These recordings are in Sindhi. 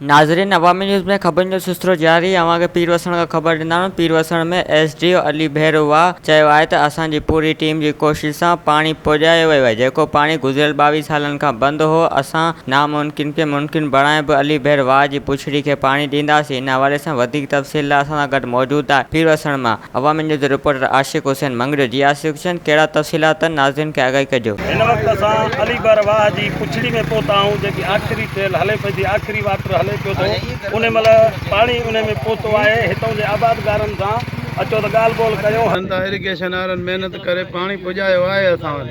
ناظرين عوامي نيوز ۾ خبرن جو سلسلو جاري، اوهان کي پير وسڻ کان خبر ڏينداڻو، Pir Wassan ۾ S D O Ali Bhero Wah چيو آهي ته اسان جي پوري ٽيم جي ڪوشش سان پاڻي پڄايو ويو آهي جيڪو پاڻي گذريل 22 سالن کان بند هو اسان ناممڪن کي ممڪن بڻائي به علي ڀير واهه جي پڇڙي کي پاڻي ڏينداسين ان حوالي سان وڌيڪ تفصيل لاء اسان سان گڏ موجود آهي پير وسڻ مان عوامي نيوز جو رپورٽر عاشق حسين مڱريو جي عاشق حسين ڪهڙا تفصيلات آهن ناظرين کي آگاهي ڪجو. هن وقت اسان علي بر واهه جي پڇڙي ۾ پهتا آهيون جيڪي آخري ٽيل هلي پئي ٿي آخري واٽر هلي پيو ٿو انهي مهل پاڻي انهي ۾ پهتو آهي هتئون جي آبادگارن سان اچو ته ڳالهه ٻولهه ڪريون. چون ٿا اريگيشن وارن محنت ڪري پاڻي پڄايو آهي اسان وٽ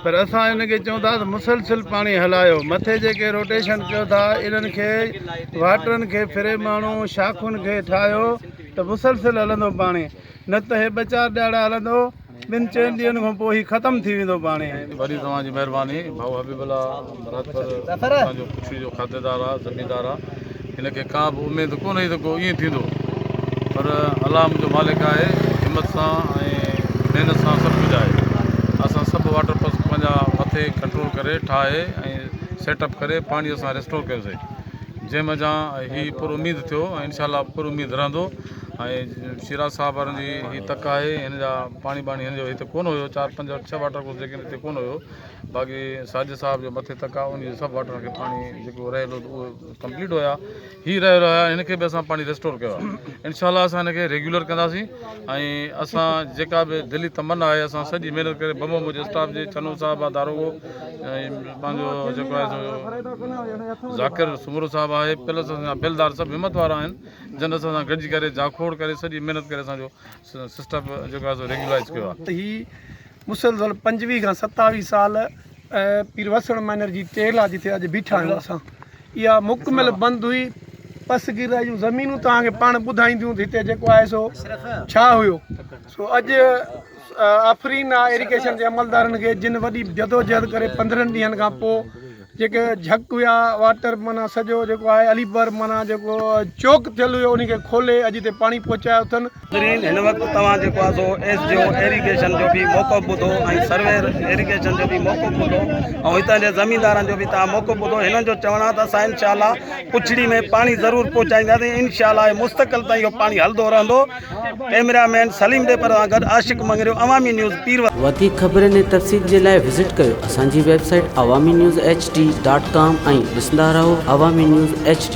پر اسان ان کي چئون ٿا ته مسلسل پاڻي هلايو مٿي جيڪي روٽيشن ڪيو ٿا انهن کي واٽرن کي ڦري ماڻهو شاخن کي ٺاهيو ته مسلسل هلندو پاڻي نه ته هي ٻه چار ڏهاڙا هلندو ٻن چئن ڏينهن کان پوء هي ختم ٿي ويندو پاڻي. وڏي توهان جي مهرباني ڀائو حبيب الله راتپر اسان جو پڇڙي جو کاتيدار آ زميندار آ هن کي ڪا به اميد ڪونه هئي ته ڪو ائين ٿيندو پر الله منهنجو مالڪ آهي همت سان ۽ محنت سان سڀ ڪجهه آهي اسان سڀ واٽر پس پنهنجا مٿي ڪنٽرول ڪري ٺاهي ۽ سيٽ اپ ڪري پاڻي اسان ريسٽور ڪيوسي جنهن منجهان هي پر اميد ٿيو ۽ انشاء الله پر اميد رهندو ۽ شيراز صاحب وارن جي هي تڪ آهي هن جا پاڻي ٻاڻي هن جو هتي ڪونه هيو چار پنج ڇهه واٽر ڪورس جيڪي هتي ڪونه هيو باقي ساجد صاحب جو مٿي تڪ آهي ان جي سڀ واٽر کي پاڻي جيڪو رهيل هو اهو ڪمپليٽ هيا هي رهيل هيا هن کي به اسان پاڻي ريسٽور ڪيو آهي انشاء الله اسان هن کي ريگيولر ڪنداسين ۽ اسان جيڪا به دلي تمنا آهي اسان سڄي محنت ڪري بمو منهنجي اسٽاف جي ڇنو صاحب آهي داروغو ۽ پنهنجو جيڪو آهي سو ذاڪر سومرو صاحب آهي پلس اسان جا بيلدار سڀ همت وارا آهن جن اسان سان گڏجي ڪري جاکوڙ ڪري سڄي محنت ڪري اسان جو سسٽم جيڪو آهي سو ريگيولائز ڪيو آهي. هي مسلسل 25 کان 27 سال پير وسڻ مائنر جي ٽيل آ جتي اڄ بيٺا آهيون اسان اها مڪمل بند هئي پسگردائي جون زمينون توهان کي پاڻ ٻڌائينديون ته هتي جيڪو آهي سو ڇا هيو سو اڄ آفرين آ ايريگيشن جي عملدارن کي جن وڏي جدوجهد ڪري 15 ڏينهن کان پوء جيڪي جهڪ هيا واٽر معنيٰ سڄو جيڪو آهي علي بر معنيٰ جيڪو چوڪ ٿيل هيو انهي کي کولي اڄ هتي پاڻي پهچايو اٿن. ناظرين هن وقت توهان جيڪو آهي سو ايس ڊي او ايريگيشن جو به موقف ٻڌو ۽ سرويئر ايريگيشن جو به موقف ٻڌو ۽ هتان جي زميندارن جو به توهان موقف ٻڌو هنن جو چوڻ آهي ته اسان انشاء الله پڇڙي ۾ پاڻي ضرور پهچائينداسين انشاء الله مستقل تائين اهو پاڻي هلندو رهندو ڪئميرا مين سليم ڏيپر سان گڏ عاشق مڱريو عوامي نيوز پير. وڌيڪ خبرن ۽ تفصيل جي لاء وزٽ ڪيو اسان جي website Awami news H D dot com ۽ ڏسندا رهو عوامي نيوز ايڇ ڊي.